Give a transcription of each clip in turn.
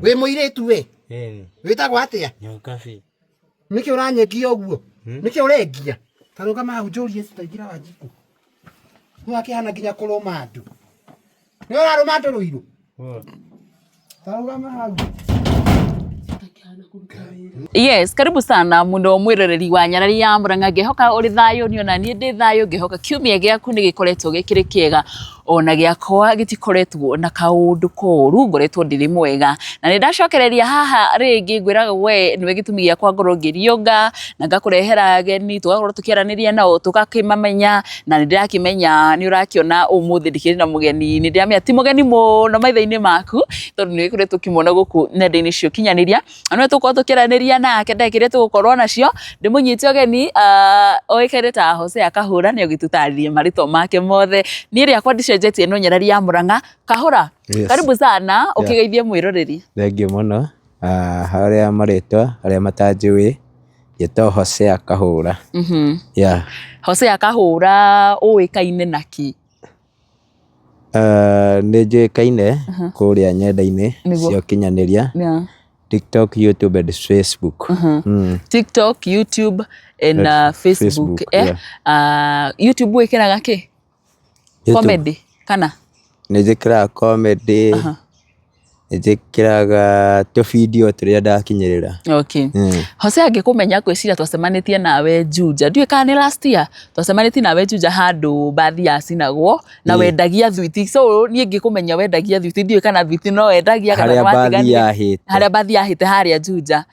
Wĩ mũirĩtu we? Ĩni. Wĩtagwo atĩa? Nyokabi. Nĩkĩ ũranyengia ũguo? Nĩkĩ ũrengia? Ta rũgama hau njũrie citaingĩra Wanjikũ. Nĩ wakĩhana nginya kũrũma andũ. Nĩ ũrarũma andũ rũirũ? Ta rũgama hau. Yes, karibu sana muno mwiroreri wa Nyarari ya Murang'a. Ngehoka uri thayo, ni ona nie ndi thayo. Ngehoka kiumia giaku ni gikoretwo gikiri kiega, ona giakwa gitikoretwo na kaundu koru, ngoretwo ndiri mwega na ni ndacokereria haha ringi. Ngwiraga we niwe gitumi giakwa ngorwo ngiriunga na ngakurehera ageni, tugakorwo tukiaraniria nao, tukakimamenya, na ni ndirakimenya ni urakiona umuthi ndikiri na mugeni. Ni ndiramenya ti mugeni muno maitho-inĩ maku, tondu ni gikoretwo ukimwona guku nenda-inĩ cia ũkinyanĩria, na nĩwe tũgũkorwo tũkĩaranĩria nake ndagĩka iria tũgũkorwo nacio. Ndĩmũnyite ũgeni, oĩkaine ta Hosea Kahũra, nĩ agĩtũtarĩrie marĩtwa make mothe. Niĩ rĩakwa ndicenjetie, no Nyarari ya Murang'a. Kahũra. Yes. Karibu sana, ũkĩgeithie mwĩroreri. Thengiũ mũno. Harĩa marĩtwa arĩa matanjũĩ, njĩtagwo Hosea Kahũra. Yeah. Hosea Kahũra ũĩkaine na kĩ? Nĩ njũĩkaine kũrĩa nenda-inĩ cia ũkinyanĩria, TikTok, YouTube and Facebook. TikTok, YouTube and Facebook. Facebook, eh? Yeah. YouTube wĩkĩraga kĩ? YouTube. Comedy kana? Nĩ njĩkĩraga comedy, nĩ njĩkĩraga tũbindio tũrĩa ndakinyĩrĩra. Okay. Hosea, ngĩkũmenya ngwĩciria twacemanĩtie nawe Juja. Ndiũĩ kana nĩ last year twacemanĩtie nawe Juja handũ bathi yacinagwo na wendagia thwiti. So niĩ ngĩkũmenya wendagia thwiti, ndiũĩ kana thwiti no wendagia kana Harĩa nĩ bathi watiganire. yahĩte. Harĩa bathi yahĩte harĩa Juja.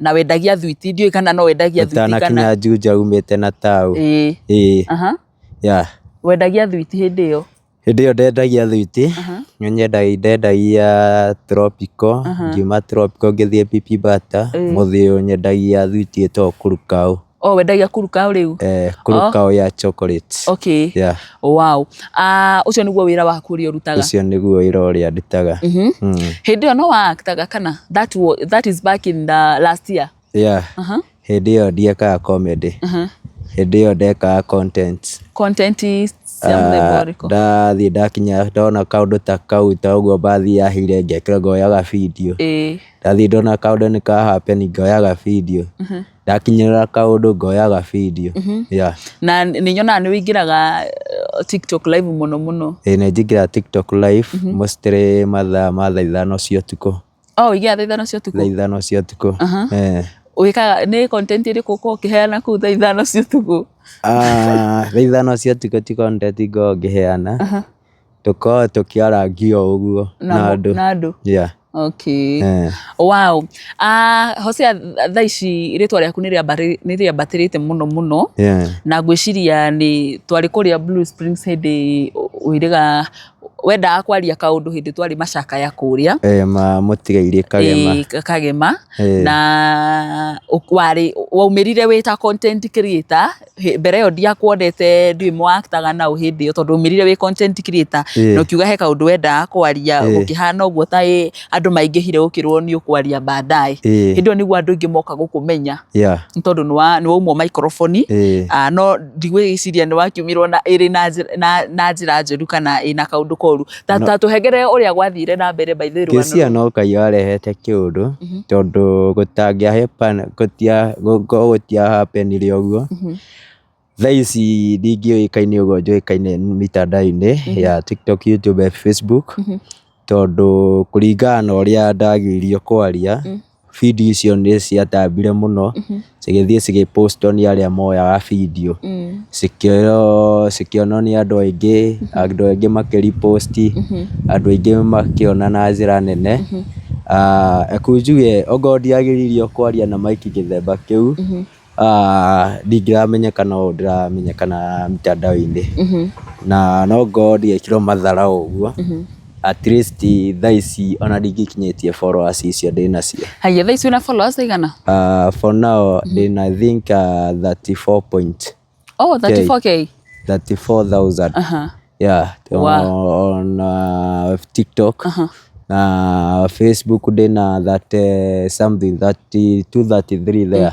Na wendagia thwiti, ndiũĩ kana no wendagia thwiti kana. Ũtanakinya Juja umĩte na tau. Ĩĩ. Yeah. Wendagia thwiti hĩndĩ ĩyo? Hĩndĩ ĩyo ndendagia thwiti, ndendagia Tropical, ngiuma Tropical ngĩthiĩ Pipi Butter, mũthĩ ũyũ nyendagia thwiti ĩtagwo Kurukau. Oh, wendagia Kurukau rĩu? Eh, Kurukau ya chocolate. Okay. Yeah. Wow. Ũcio nĩguo wĩra waku ũrĩa ũrutaga? Ũcio nĩguo wĩra ũrĩa ndutaga. Hĩndĩ ĩyo no wa-actaga kana? That is back in the last year. Yeah. Hĩndĩ ĩyo ndiekaga comedy. Hĩndĩ ĩyo ndekaga content. Content cia mũthemba ũrĩkũ? Ndathiĩ ndakinya ndona kaũndũ ta kau ta ũguo mbathi yahĩire, ngekĩra ngoyaga video. Ndathiĩ ndona kaũndũ nĩ ka happen, ngoyaga video. Ndakinyĩrĩra kaũndũ, ngoyaga video. Yeah. Na nĩ nyonaga nĩ wĩingĩraga TikTok live mũno mũno. Ĩĩ, nĩ njingĩraga TikTok live mostly mathaa ma thaa 5 cia ũtukũ. Oh, ũingĩraga thaa 5 cia ũtukũ? Thaa 5 cia ũtukũ. Eh. Wĩkaga nĩ content ĩrĩkũ ũkoragwo ũkĩheana kũu thaa 5 cia ũtukũ? Thaa 5 cia ũtukũ ti content ngoragwo ngĩheana. Tũkoragwo tũkĩarangia o ũguo na andũ. Na andũ. Yeah. Okay. Eh. Wow. Hosea, thaa ici rĩtwa rĩaku nĩ rĩambatĩrĩte mũno mũno. Na ngwĩciria nĩ twarĩ kũrĩa Blue Springs hĩndĩ wĩrĩga wendaga kwaria kaũndũ hĩndĩ twarĩ macakaya kũrĩa. Eh, ma mũtigairĩ Kagema. Ĩĩ, Kagema. Na warĩ waumĩrire wĩ ta content creator. Mbere ĩyo ndiakuonete, ndiũĩ mwaktaga naũ hĩndĩ ĩyo, tondũ waumĩrire wĩ content creator na ũkiuga he kaũndũ wendaga kwaria, gũkĩhana ũguo ta andũ maingĩhire gũkĩrwo nĩ ũkwaria baadaye. Hĩndĩ ĩyo nĩguo andũ aingĩ moka gũkũmenya, nĩ tondũ nĩ waumwo microphone. No ndigwĩciria nĩ wakiumirwo na ĩrĩ na njĩra njũru kana ĩna kaũndũ koru. Ta tũhengere ũrĩa gwathire na mbere, by the way, rũgano Ngĩciria rũu. No Ngai warehete kĩũndũ, tondũ gũkorwo gũtia happenire ũguo, thaa ici ndingĩũĩkaine ũguo njũĩkaine mitandao-inĩ ya TikTok, YouTube and Facebook, tondũ kũringana na ũrĩa ndagĩrĩirio kwaria, video icio nĩ ciatambire mũno, cigĩthiĩ cigĩpostwo nĩ arĩa moyaga video, cikĩoywo cikĩonwo nĩ andũ aingĩ, andũ aingĩ makĩ repost, andũ aingĩ makĩona na njĩra nene. Reke njuge okorwo ndiagĩrĩirio kwaria na mic gĩthemba kĩu, ndingĩramenyekana ũũ ndĩramenyekana mitandao-inĩ, na no ngorwo ndiekirwo matharaũ ũguo, at least thaa ici ona ndingĩkinyĩtie followers icio ndĩnacio. Haya, thaa ici wĩna followers aigana? For now ndĩna, I think, 34 point Oh, 34K. 34,000. Yeah, on TikTok. Na Facebook ndĩna 30 something, 32, 33 there.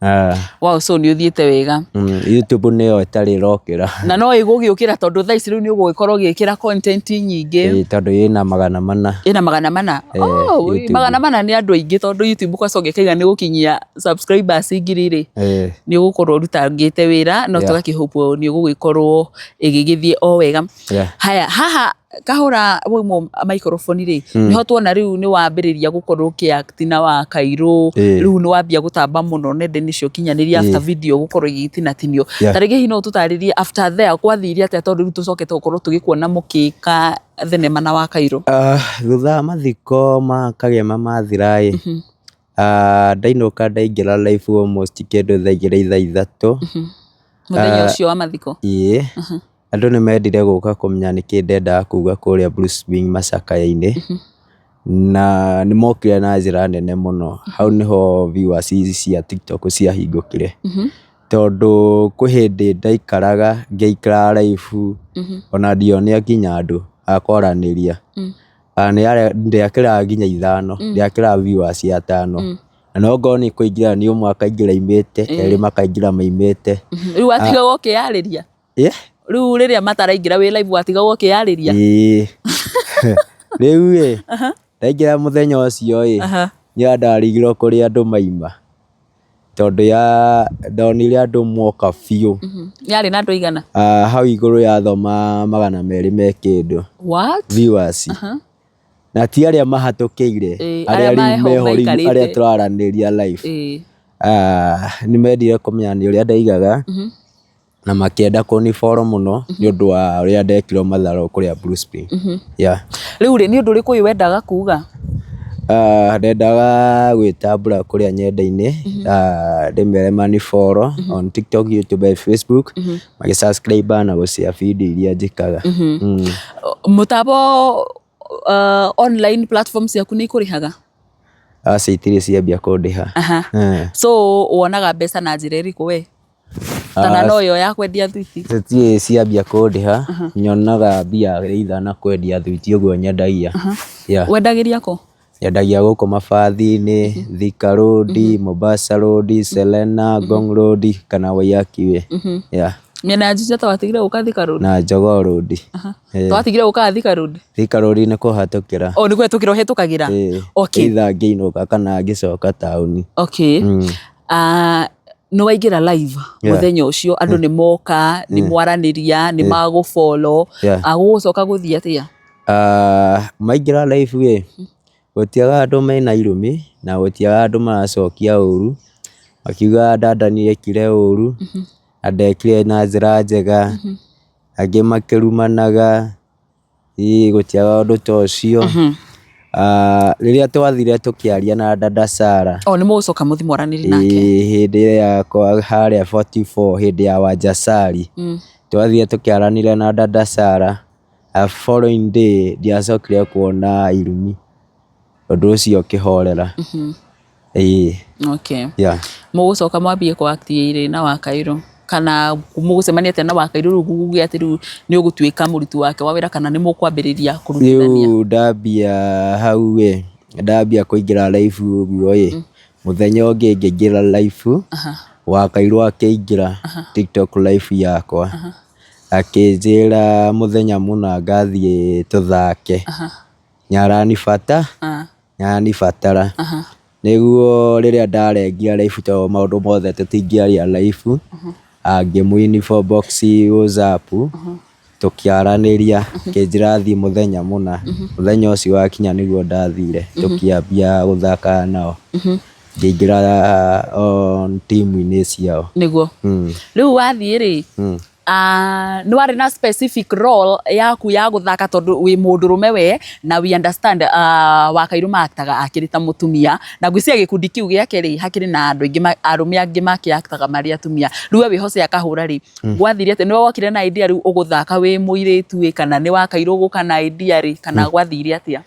Ah. Wow, so nĩ ũthiĩte wega. YouTube nĩyo ĩtarĩ ĩrokĩra. Na no ĩgũgĩũkĩra tondũ thaa ici rĩu nĩ ũgũgĩkorwo ũgĩkĩra content nyingĩ. Ĩĩ, tondũ ĩna 400. Ĩna 400? Oh, YouTube. 400 nĩ andũ aingĩ tondũ YouTube kwaca ũngĩkaiga nĩ gũkinyia subscribers 1000 rĩ, nĩ ũgũkorwo ũrutangĩte wĩra no tũgakĩhope nĩ ũgũgĩkorwo ĩgĩgĩthiĩ o wega. Haya, haha kahũra waumwo microphone rĩ, nĩho tuona rĩu nĩ wambĩrĩria gũkorwo ũkĩ act na wa Kairũ, rĩu nĩ wambia gũtamba mũno nenda-inĩ cia ũkinyanĩria after video gũkorwo igĩtinatinio. Ta rĩngĩ hihi no ũtũtarĩrie after there gwathire atĩa tondũ rĩu tũcokete gũkorwo tũgĩkuona mũgĩka thenema na wa Kairũ? Thutha wa mathiko ma Kagema mathira ĩ, ndainũka ndaingĩra live almost kĩndũ thaa igĩrĩ thaa ithatũ. Mũthenya ũcio wa mathiko? Ĩĩ. Andũ nĩ mendire gũka kũmenya nĩkĩ ndendaga kuga kũrĩa Bruce Wayne macakaya-inĩ, na nĩ mokire na njĩra nene mũno. Hau nĩho viewers cia TikTok ciahingũkire, tondũ kwĩ hĩndĩ ndaikaraga ngĩikara live ona ndionire nginya andũ a kwaranĩria. Ndiakĩraga nginya ithano, ndiakĩraga viewers atano. Na no ngorwo nĩ kũingĩra nĩ ũmwe akaingĩra aimĩte, erĩ makaingĩra maimĩte. Rĩu watigagwo ũkĩyarĩria? Rĩu rĩrĩa mataraingĩra wĩ live watigagwo ũkĩyarĩria? Ĩĩ. Rĩu ĩ, ndaingĩra mũthenya ũcio ĩ, niĩ ndarigirwo kũrĩa andũ maima. Tondũ ya ndonire andũ moka biũ. Yarĩ na andũ aigana? Hau igũrũ yathoma 200 me kĩndũ. What? Viewers. Na ti arĩa mahatũkĩire, arĩa arĩa rĩu meho meho rĩu maikarĩte. arĩa tũraranĩria live. Nĩ mendire kũmenya nĩ ũrĩa ndaigaga na makĩenda kũni follow mũno nĩ ũndũ wa ũrĩa ndekirwo matharũ kũrĩa Blue Spring. Yeah. Rĩu rĩ, nĩ ũndũ ũrĩkũ ũyũ wendaga kuga? Ndendaga gwĩtambũra kũrĩa nyenda-inĩ, ndĩmere mani follow on TikTok, YouTube and Facebook, magĩ subscribe na gũ share video iria njĩkaga. Mũtambo online platform ciaku nĩ ikũrĩhaga? Aca itirĩ ciambia kũndĩha. So wonaga mbeca na njĩra ĩrĩkũ we? Kana no ĩyo ya kwendia thwiti? Citirĩ ciambia kũndĩha, nyonaga mbia either na kwendia thwiti ũguo nyendagia. Yeah. Wendagĩria kũ? Nyendagia gũkũ Mabathi-inĩ, Thika Road, Mombasa Road, Serena, Ngong Road kana Waiyaki Way. Yeah. Mĩena ya Juja ta watigire gũka Thika Road? Na Jogoo Road. Ta watigire gũkaga Thika Road? Thika Road nĩ kũhatũkĩra. Oh, nĩ kũhetũkĩra ũhetũkagĩra? Okay. Either ngĩinũka kana ngĩcoka taũni. Okay. Nĩ waingĩra live mũthenya ũcio, andũ nĩ moka, nĩ mwaranĩria, nĩ magũ follow. Gũgũcoka gũthiĩ atĩa? Maingĩra live ĩ, gũtiagaga andũ mena irumi na gũtiagaga andũ maracokia ũru, makiugaga dada nĩ ekire ũru, na ndekire na njĩra njega, angĩ makĩrumanaga, ĩĩ gũtiagaga ũndũ ta ũcio. Rĩrĩa twathire tũkĩaria na dada Sarah, O nĩ mũgũcoka mũthiĩ mwaranĩrie nake? Ĩĩ hĩndĩ ĩrĩa harĩa 44 hĩndĩ ya Wanjacari, twathire tũkĩaranĩria na dada Sarah, following day ndiacokire kuona irumi, ũndũ ũcio ũkĩhorera. Ĩĩ. Okay. Yeah. Mũgũcoka mwambie kũ act rĩ na Wakairũ kana mũgũcemania atĩa na Wakairũ rĩu kuge atĩ rĩu nĩ ũgũtuĩka mũruti wake wa wĩra kana nĩ mũkwambĩrĩria kũrutithania? Rĩu ndambia hau ĩ, ndambia kũingĩra live ũguo ĩ, mũthenya ũngĩ ngĩingĩra live, Wakairũ akĩingĩra TikTok live yakwa, akĩnjĩra mũthenya mũna ngathiĩ tũthake, nĩaranibata, nĩaranibatara. Nĩguo rĩrĩa ndarengia live tondũ maũndũ mothe tũtingĩaria live, ngĩmũ inbox WhatsApp, tũkĩaranĩria, akĩnjĩra thiĩ mũthenya mũna, mũthenya ũcio wakinya nĩguo ndathire, tũkĩambia gũthaka nao, ngĩingĩra timu-inĩ ciao. Nĩguo. Rĩu wathiĩ rĩ, nĩ warĩ na specific role yaku ya gũthaka tondũ wĩ mũndũrũme we na we understand Wakairũ ma-act aga akĩrĩ ta mũtumia na ngwĩciria gĩkundi kĩu gĩake rĩ hakĩrĩ na andũ aingĩ arũme angĩ makĩ-act aga marĩ atumia. Rĩu we wĩ Hosea Kahũra rĩ, gwathire atĩa? Nĩwe wokire na idea rĩu ũgũthaka wĩ mũirĩtu ĩ kana nĩ Wakairũ gũka na idea rĩ kana gwathire atĩa?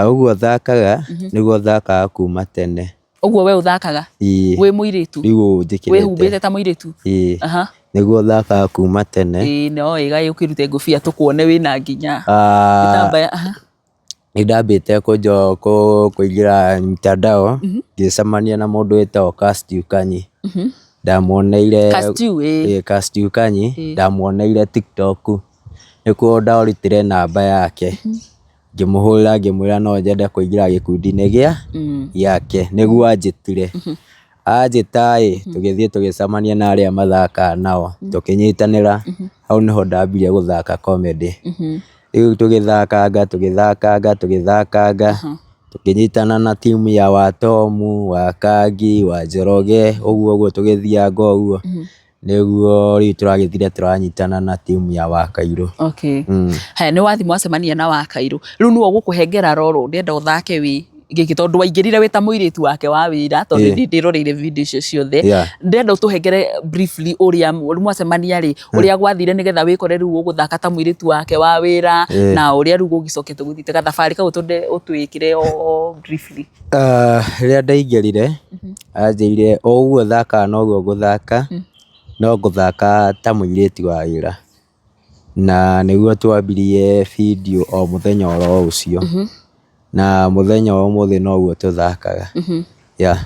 Ũguo thakaga nĩguo thakaga kuma tene. Ũguo we ũthakaga? Ĩĩ. Wĩ mũirĩtu? Rĩu ũũ njĩkĩrĩte. Wĩhumbĩte ta mũirĩtu? Ĩĩ. Nĩguo thakaga kuma tene. Ĩĩ no wega ũkĩrute ngũbia tũkuone wĩna nginya gĩtambaya. Nĩ ndambĩte kũingĩra mtandao ngĩcemania na mũndũ wĩtagwo Casdew Kanyi. Ndamuoneire Casdew, ĩĩ. Ĩĩ Casdew Kanyi, ndamuoneire TikTok. Nĩkuo ndarutire namba yake, ngĩmũhũrĩra ngĩmwĩra no nyende kũingĩra gĩkundi-inĩ gĩake, nĩguo anjĩtire. Anjĩta ĩ, tũgĩthiĩ tũgĩcemania na arĩa mathakaga nao, tũkĩnyitanĩra, hau nĩho ndambirie gũthaka comedy. Rĩu tũgĩthakanga tũgĩthakanga tũgĩthakanga, tũkĩnyitana na timu ya Watomu, wa Kangi, wa Njoroge, ũguo ũguo tũgĩthianga ũguo, nĩguo rĩu tũragĩthire tũranyitana na timu ya Wakairũ. Okay. Haya nĩ wathiĩ mwacemania na Wakairũ. Rĩu nĩwe ũgũkũhengera role ndĩrenda ũthake wĩ gĩkĩ tondũ waingĩrire wĩ ta mũirĩtu wake wa wĩra tondũ niĩ ndĩroreire video icio ciothe. Ndĩrenda ũtũhengere briefly ũrĩa mwacemania rĩ, ũrĩa gwathire nĩgetha wĩkore rĩu ũgũthaka ta mũirĩtu wake wa wĩra na ũrĩa rĩu gũgĩcokete gũthiĩte gathabarĩ kau ũtwĩkĩre o briefly. Rĩrĩa ndaingĩrire, anjĩrire o ũguo thakaga noguo ngũthaka, no ngũthaka ta mũirĩtu wa wĩra. Na nĩguo twambirie bindiũ o mũthenya oro ũcio. Na mũthenya wa ũmũthĩ noguo tũthakaga. Yeah.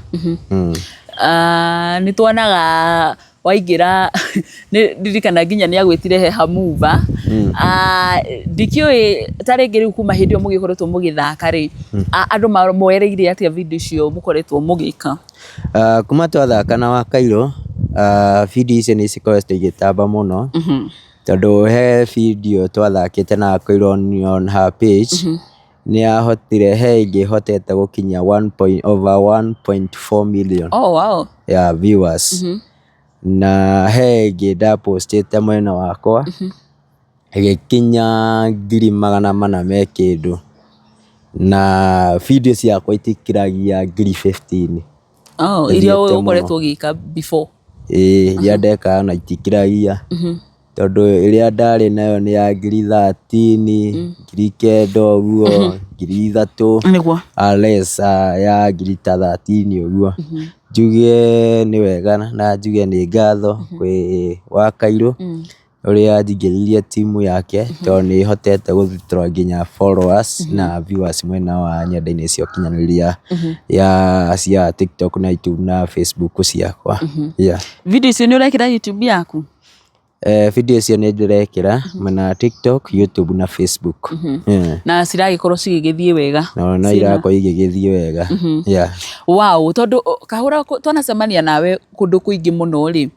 Nĩ tuonaga waingĩra nĩ ndirikana nginya nĩ agwĩtire he Hamuva. Ndikĩũĩ ta rĩngĩ rĩu kuma hĩndĩ ĩyo mũgĩkoretwo mũgĩthaka rĩ, andũ moereire atĩa video icio mũkoretwo mũgĩka? Kuma twathaka na Wakairũ, video icio nĩ cikoretwo igĩtamba mũno, tondũ he video twathakĩte na Wakairũ on her page, nĩ yahotire, he ĩngĩ ĩhotete gũkinyia over 1.4 million Oh, wow. ya viewers. Na he ĩngĩ ndapostĩte mwena wakwa, ĩgĩkinya 400,000 me kĩndũ. Na video ciakwa itikĩragia 15,000. Oh, iria ũkoretwo ũgĩka before. Ĩĩ, iria ndekaga ona itikĩragia. Tondũ ĩrĩa ndarĩ nayo nĩ ya 13,000, 9,000 ũguo, 3,000. Nĩguo. Less ya ta 13,000 ũguo. Njuge nĩ wega na njuge nĩ ngatho kwĩ Wakairũ ũrĩa anjingĩririe timu yake tondũ nĩ hotete gũthitũra nginya followers na viewers mwena wa nenda-inĩ cia ũkinyanĩria ya cia TikTok na YouTube na Facebook ciakwa. Yeah. Video icio nĩ ũrekĩra YouTube yaku? Video icio nĩ ndĩrekĩra mwena wa TikTok, YouTube na Facebook. Na ciragĩkorwo cigĩgĩthiĩ wega? No irakorwo igĩgĩthiĩ wega. Yeah. Wow, tondũ kahũra twanacemania nawe kũndũ kũingĩ mũno rĩ,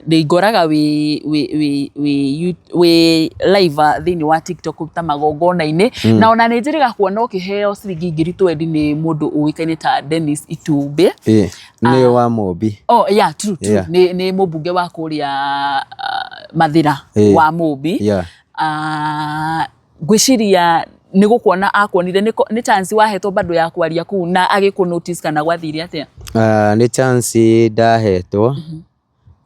ndĩngoraga wĩ wĩ wĩ wĩ wĩ live thĩinĩ wa TikTok ta magongona-inĩ, na ona nĩ njĩrĩga kuona ũkĩheo ciringi 20,000 nĩ mũndũ ũĩkaine ta Dennis Itumbĩ. Nĩ wa Mũmbi. Oh, yeah, true, true. Yeah. Nĩ mũmbunge wa kũrĩa Mathĩra wa Mũmbi. Yeah. Ngwĩciria nĩ gũkuona akuonire, nĩ chance wahetwo bado ya kwaria kũu na agĩkũ notice kana gwathire atĩa? Nĩ chance ndahetwo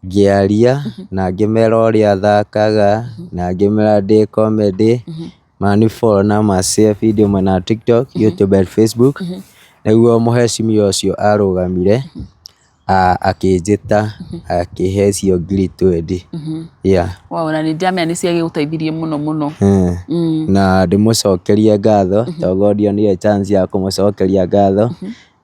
ngĩaria na ngĩmera ũrĩa thakaga na ngĩmera ndĩ comedy, mani follow na ma share video mwena wa TikTok, YouTube and Facebook, nĩguo mũhecimiwa ũcio arũgamire akĩnjĩta akĩhe icio 20,000. Yeah. Wow, na nĩ ndĩramenya nĩ ciagĩgũteithirie mũno mũno. Na ndĩmũcokerie ngatho tondũ ndionire chance ya kũmũcokeria ngatho,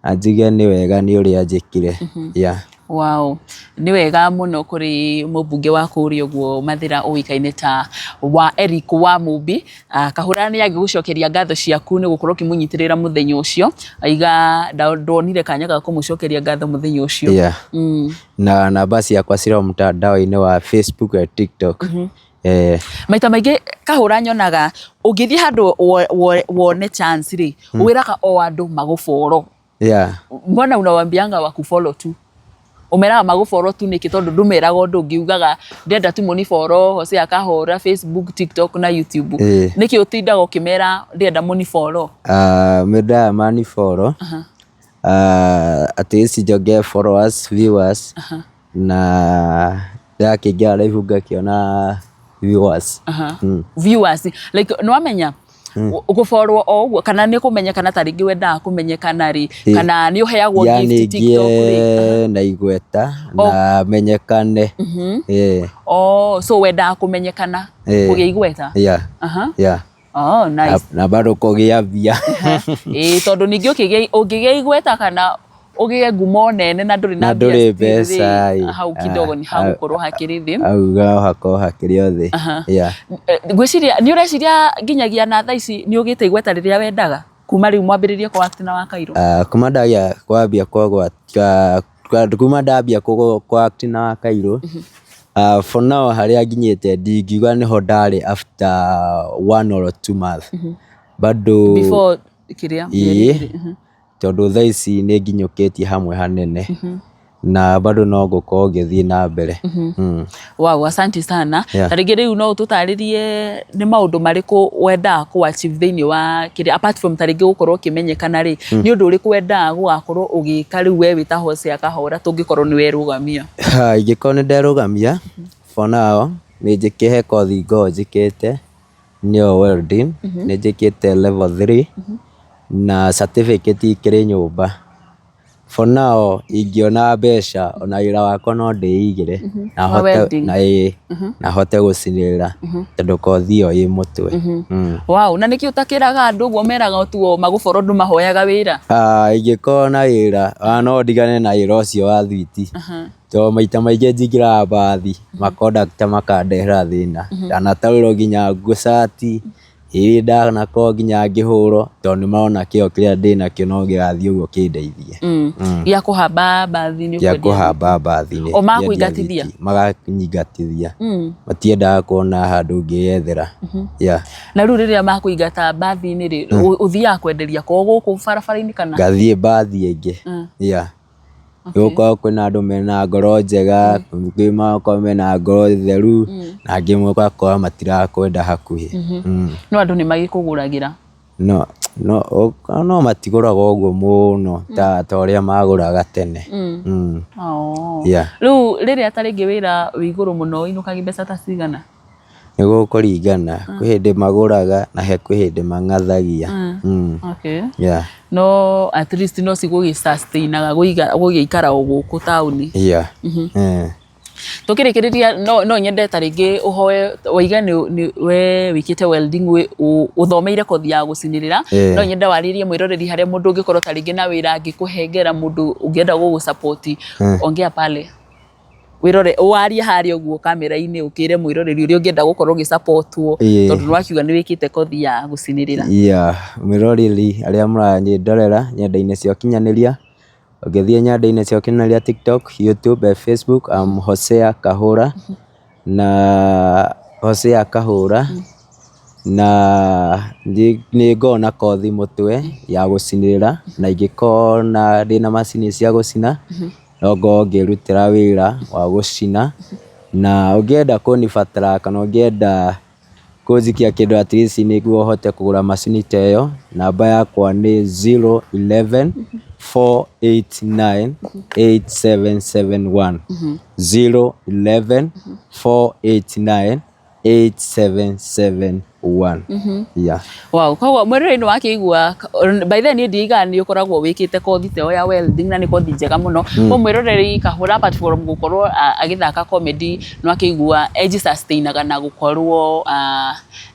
na njuge nĩ wega nĩ ũrĩa anjĩkire. Yeah. Wow, nĩ wega mũno kũrĩ mũmbunge wa kũrĩa ũguo Mathĩra ũĩkaine ta wa Eric wa Mũmbi. Kahũra nĩ angĩgũcokeria ngatho ciaku nĩ gũkorwo ũkĩmũnyitĩrĩra mũthenya ũcio. Aiga ndonire kanya ga kũmũcokeria ngatho mũthenya ũcio. Yeah. Na namba ciakwa cirĩ mtandao-inĩ wa Facebook na TikTok. Maita maingĩ Kahũra nyonaga ũngĩthiĩ handũ wone chance rĩ, wĩraga o andũ magũboro. Yeah. Mbona unawambianga wakufollow tu? Ũmeraga magũboro tu nĩkĩ tondũ ndũmeraga ũndũ ũngĩ ugaga ndĩrenda tu mũniboro Hosea Kahũra Facebook, TikTok na YouTube. Nĩkĩ ũtindaga ũkĩmera ndĩrenda mũniboro? Mendaga maniboro at least njonge followers, viewers na ndakĩingĩra live ngakĩona viewers. Viewers like nĩwamenya gũborwo o ũguo kana nĩ kũmenyekana ta rĩngĩ wendaga kũmenyekana rĩ, kana nĩ ũheagwo Yani gift TikTok rĩ? ngĩe na igweta na menyekane. Oh, so wendaga kũmenyekana, kũgĩa igweta? Yeah. Yeah. Oh, nice. Na bado kũgĩa mbia. Ĩĩ, tondũ ningĩ ũngĩgĩa igweta kana ũgĩe ngumo nene na ndũrĩ na Na ndũrĩ mbia still rĩ, mbeca ĩ. hau kidogo nĩ hagũkorwo hakĩrĩ thĩ. Hau no hakorwo hakĩrĩ o thĩ. Yeah. Ngwĩciria nĩ ũreciria nginyagia na thaa ici nĩ ũgĩte igweta rĩrĩa wendaga kuma rĩu mwambĩrĩrie kwa act na Wakairũ? Kuma ndagĩa kwambia kuma ndambia kwa act na Wakairũ, for now harĩa nginyĩte ndingiuga nĩho ndarĩ after 1 or 2 months, bado Before kĩrĩa mĩeri Ĩĩ. 2. Tondũ thaa ici nĩ nginyũkĩtie hamwe hanene na bado no ngũkorwo ngĩthiĩ na mbere. Wow, asante sana. Ta rĩngĩ rĩu no ũtũtarĩrie nĩ maũndũ marĩkũ wendaga kũ achieve thĩinĩ wa kĩrĩa, apart from ta rĩngĩ gũkorwo ũkĩmenyekana rĩ, nĩ ũndũ ũrĩkũ wendaga gũgakorwo ũgĩka rĩu we wĩ ta Hosea Kahora tũngĩkorwo nĩ werũgamia? Ingĩkorwo nĩ nderũgamia, for now nĩ njĩkĩ he kothi ngoragwo njĩkĩte nĩyo welding, nĩ njĩkĩte level 3 na certificate ikĩrĩ nyũmba. For now ingĩona mbeca ona wĩra wakwa no ndĩigĩre na Wa hote welding. Na ĩĩ, na hote gũcinĩrĩra tondũ kothi ĩyo ĩ mũtwe. Wow, na nĩkĩ ũtakĩraga andũ ũguo meraga tu o magũboro ndũmahoyaga wĩra? Ah, ingĩkorwo na wĩra ona no ndigane na wĩra ũcio wa thwiti, tondũ maita maingĩ njingĩraga mbathi makondakta makandehera thĩna, ndanataũrĩrwo nginya ngũcati, ĩĩ, ndanakorwo nginya ngĩhũrwo tondũ nĩ marona kĩo kĩrĩa ndĩnakĩo no gĩgathiĩ ũguo kĩndeithie. Gĩa kũhamba mbathi nĩ Gĩa ũkwendia. Kũhamba mbathi nĩ O makũingatithia? Makanyingatithia, matiendaga kuona handũ ngĩyethera, yeah. Na rĩu rĩrĩa makũingata mbathi-inĩ rĩ, ũthiaga kwenderia kũo gũkũ barabara-inĩ kana? Ngathiĩ mbathi ĩngĩ, yeah. Nĩgũkorwo kwĩna andũ mena ngoro njega, kwĩ magakorwo mena ngoro theru, na angĩ ũgakora matirakwenda hakuhĩ. No andũ nĩ magĩkũgũragĩra? No matigũraga ũguo mũno ta ũrĩa magũraga tene. Oh. Yeah. Rĩu rĩrĩa ta rĩngĩ wĩra wĩ igũrũ mũno ũinũkagia mbeca ta cigana? Nĩ gũkũringana, kwĩ hĩndĩ magũraga na he kwĩ hĩndĩ mang'athagia. Okay. No at least no cigũgĩ sustainaga gũgĩikara o gũkũ taũni. Yeah. Tũkĩrĩkĩrĩria no nyende ta rĩngĩ ũhoe waiga nĩ we wĩkĩte welding, ũthomeire kothi ya gũcinĩrĩra, no nyende warĩrie mwĩroreri harĩa mũndũ ũngĩkorwo ta rĩngĩ na wĩra angĩkũhengera, mũndũ ũngĩenda gũgũ support, ongea pale wĩrore warie harĩa ũguo kamera-inĩ ũkĩre mwĩroreri ũrĩa ũngĩenda gũkorwo ũgĩ supportwo, tondũ nĩ wakiuga nĩ wĩkĩte kothi ya gũcinĩrĩra. Yeah, mwĩroreri arĩa mũranyĩndorera nyenda-inĩ cia ũkinyanĩria, ũngĩthiĩ nyenda-inĩ cia ũkinyanĩria TikTok, YouTube, Facebook, I'm Hosea Kahũra, na Hosea Kahũra, na nĩ ngoragwo na kothi mũtwe ya gũcinĩrĩra, na ingĩkorwo na ndĩna macini cia gũcina, no ngorwo ngĩrutĩra wĩra wa gũcina, na ũngĩenda kũnibatara kana ũngĩenda kũnjikia kĩndũ at least nĩguo hote kũgũra macini ta ĩyo, namba yakwa nĩ 011 489 8771, 011 489 8771, yeah. Wow, koguo mwĩroreri nĩ wakĩigua, by the way niĩ ndiigaga nĩ ũkoragwo wĩkĩte kothi ta ĩyo ya welding na nĩ kothi njega mũno. Koguo mwĩroreri Kahũra apart from gũkorwo agĩthaka comedy nĩ wakĩigua eji sustainaga na gũkorwo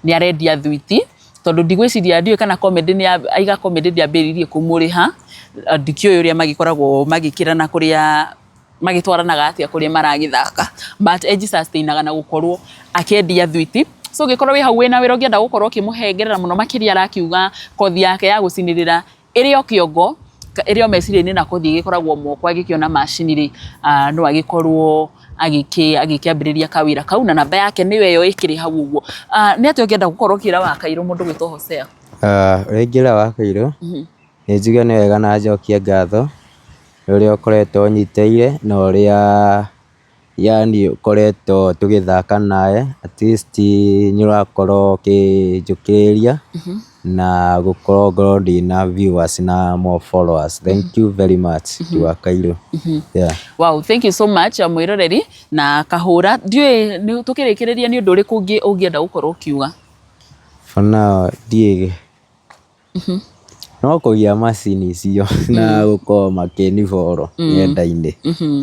nĩ arendia thwiti, tondũ ndigwĩciria, ndiũĩ kana comedy nĩ aiga comedy ndĩambĩrĩirie kũmũrĩha, ndikĩũĩ ũrĩa magĩkoragwo magĩkĩrana kũrĩa magĩtwaranaga atĩa kũrĩa maragĩthaka, but eji sustainaga na gũkorwo akĩendia thwiti. So ũngĩkorwo wĩ hau wĩna wĩra ũngĩenda gũkorwo ũkĩmũhengerera mũno makĩria, arakiuga kothi yake ya gũcinĩrĩra ĩrĩ o kĩongo, ĩrĩ o meciria-inĩ, na kothi ĩgĩkoragwo moko agĩkĩona macini rĩ, no agĩkorwo agĩkĩambĩrĩria kawĩra kau, na namba yake nĩyo ĩyo ĩkĩrĩ hau ũguo. Nĩ atĩa ũngĩenda gũkorwo ũkĩra Wakairũ mũndũ gwĩtwo Hosea? Ũrĩa ingĩra Wakairũ, nĩ njuge nĩ wega na njokie ngatho nĩ ũrĩa ũkoretwo ũnyitĩrĩire na ũrĩa yani ũkoretwo tũgĩthaka nawe, at least nĩ ũrakorwo ũkĩnjũkĩrĩria na gũkorwo ngorwo ndĩna viewers na more followers. Thank you very much to Wakairũ. Yeah. Wow, thank you so much, mwĩroreri na Kahũra. Ndiũĩ tũkĩrĩkĩrĩria nĩ ũndũ ũrĩkũ ũngĩ ũngĩenda gũkorwo ũkiuga? For now ndiĩ. No kũgĩa macini icio na gũkorwo makĩniboro nenda-inĩ.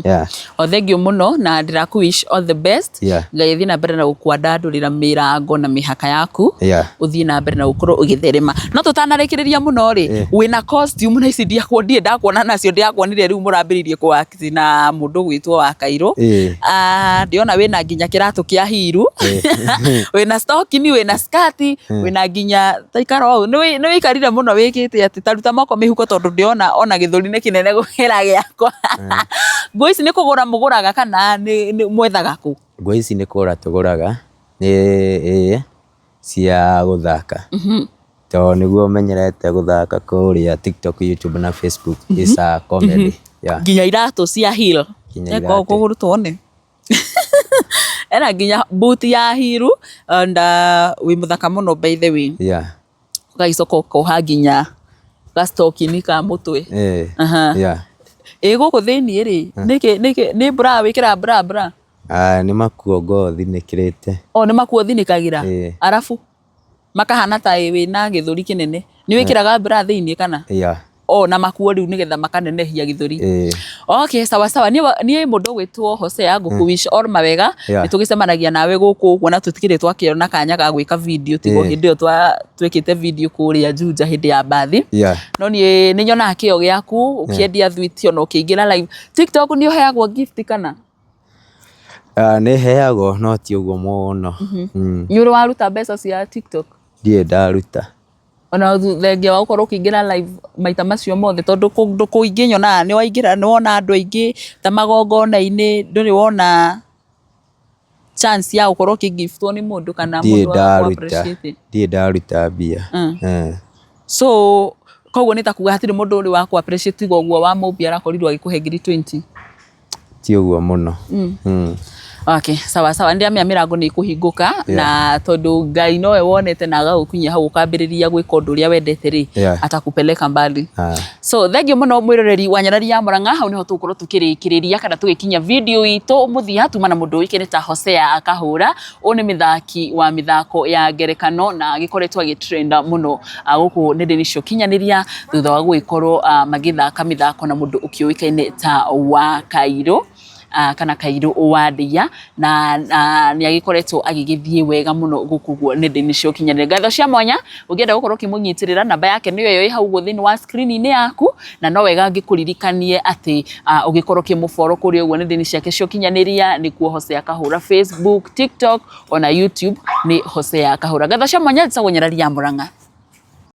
Yeah. O thengiũ mũno na ndĩrakũ wish all the best. Yeah. Ngai athiĩ na mbere na gũkwandandũrĩra mĩrango na mĩhaka yaku. Yeah. Ũthiĩ na mbere na gũkorwo ũgĩtherema. No tũtanarĩkĩrĩria mũno rĩ, wĩna costume na ici ndiakwo ndirĩ ndakuona nacio ndĩrakuonire rĩu mũrambĩrĩirie kũ act na mũndũ ũgwĩtwo wa Kairũ. Ah, ndĩrona wĩna nginya kĩratũ kĩa hiru. Wĩna stocking, wĩna skirt, wĩna nginya ta ikara ũũ. Nĩ wĩikarire mũno wĩkĩte atĩ ta ruta moko mĩhuko tondũ ndĩrona ona gĩthũri nĩ kĩnene gũkĩra gĩakwa. Nguo ici nĩ kũgũra mũgũraga kana nĩ mwethaga kũ? Nguo ici nĩ kũgũra tũgũraga, nĩ cia gũthaka. Tondũ nĩguo menyerete gũthaka kũrĩa TikTok, YouTube na Facebook is a comedy. Yeah. Nginya iratũ cia heel. Nginya Eka ũũ iratũ. kũgũrũ tuone. Ena nginya boot ya heel and wĩ mũthaka mũno by the way. Yeah. Ũgagĩcoka ũkoha nginya ga stocking ka mũtwe. Aha. Yeah. Ĩ gũkũ thĩiniĩ rĩ, nĩkĩ nĩkĩ nĩ bra wĩkĩraga bra bra? Ah, nĩ makuo ngothi nĩkĩrĩte. O nĩ makuo thinĩkagĩra? Ĩĩ. Arabu makahana ta wĩna gĩthũri kĩnene. Nĩ wĩkĩraga bra thĩiniĩ kana? Yeah. O na makuo rĩu nĩgetha makanenehia gĩthũri. Ĩĩ. Okay, sawa sawa. Niĩ mũndũ ũgwĩtwo Hosea ngũkũ wish all mawega. Yeah. Nĩ tũgĩcemanagia nawe gũkũ ũguo na tũtikĩrĩ twakĩona kanya ga gwĩka video tiga hĩndĩ ĩyo twekĩte video kũrĩa Juja hĩndĩ ya mbathi. Yeah. No niĩ nĩ nyonaga kĩo gĩaku ũkĩendia thwiti ona ũkĩingĩra live. TikTok nĩ ũheagwo gift kana? Ah, nĩ heagwo no ti ũguo mũno. Nĩ ũrĩ waruta mbeca cia TikTok? Ndirĩ ndaruta. Ona thengia wa gũkorwo ũkĩingĩra live maita macio mothe tondũ kũndũ kũingĩ nyonaga nĩ waingĩra nĩ wona andũ aingĩ ta magongona-inĩ ndũrĩ wona chance ya gũkorwo ũkĩgiftwo nĩ mũndũ kana Ndirĩ mũndũ wa ndaruta. appreciate. Ndirĩ ndaruta mbia. So koguo nĩ ta kuga hatirĩ mũndũ ũrĩ wa kũ appreciate tiga ũguo wa Mũmbi arakorirwo agĩkũhe ngiri 20. Ti ũguo mũno. Okay, sawa sawa. Nĩndĩramenya mĩrango nĩ ĩkũhingũka na tondũ Ngai nowe wonete na agagũkinyia hau ũkambĩrĩria gwĩka ũndũ ũrĩa wendete rĩ, atakupeleka mbali. So thengiũ mũno mwĩroreri wa Nyarari ya Murang'a, hau nĩho tũgũkorwo tũkĩrĩkĩrĩria kana tũgĩkinyia video itũ mũthia tuma na mũndũ ũĩkaine ta Hosea Akahũra. Ũyũ nĩ mĩthaki wa mĩthako ya ngerekano na agĩkoretwo agĩtrenda mũno gũkũ nenda-inĩ cia ũkinyanĩria thutha wa gũgĩkorwo magĩthaka mĩthako na mũndũ ũkĩũĩkaine ta wa Kairũ kana Kairũ wa Ndeia na nĩ agĩkoretwo agĩgĩthiĩ wega mũno gũkũ ũguo nenda-inĩ cia ũkinyanĩria. Ngatho cia mwanya ũngĩenda gũkorwo ũkĩmũnyitĩrĩra namba yake nĩyo ĩyo ĩ hau ũguo thĩinĩ wa screen-inĩ yaku, na no wega ngĩkũririkanie atĩ ũgĩkorwo ũkĩmũfollow kũrĩa ũguo nenda-inĩ ciake cia ũkinyanĩria nĩkuo Hosea Kahũra Facebook, TikTok ona YouTube nĩ Hosea Kahũra. Ngatho cia mwanya njĩtagwo Nyarari ya Mũrang'a.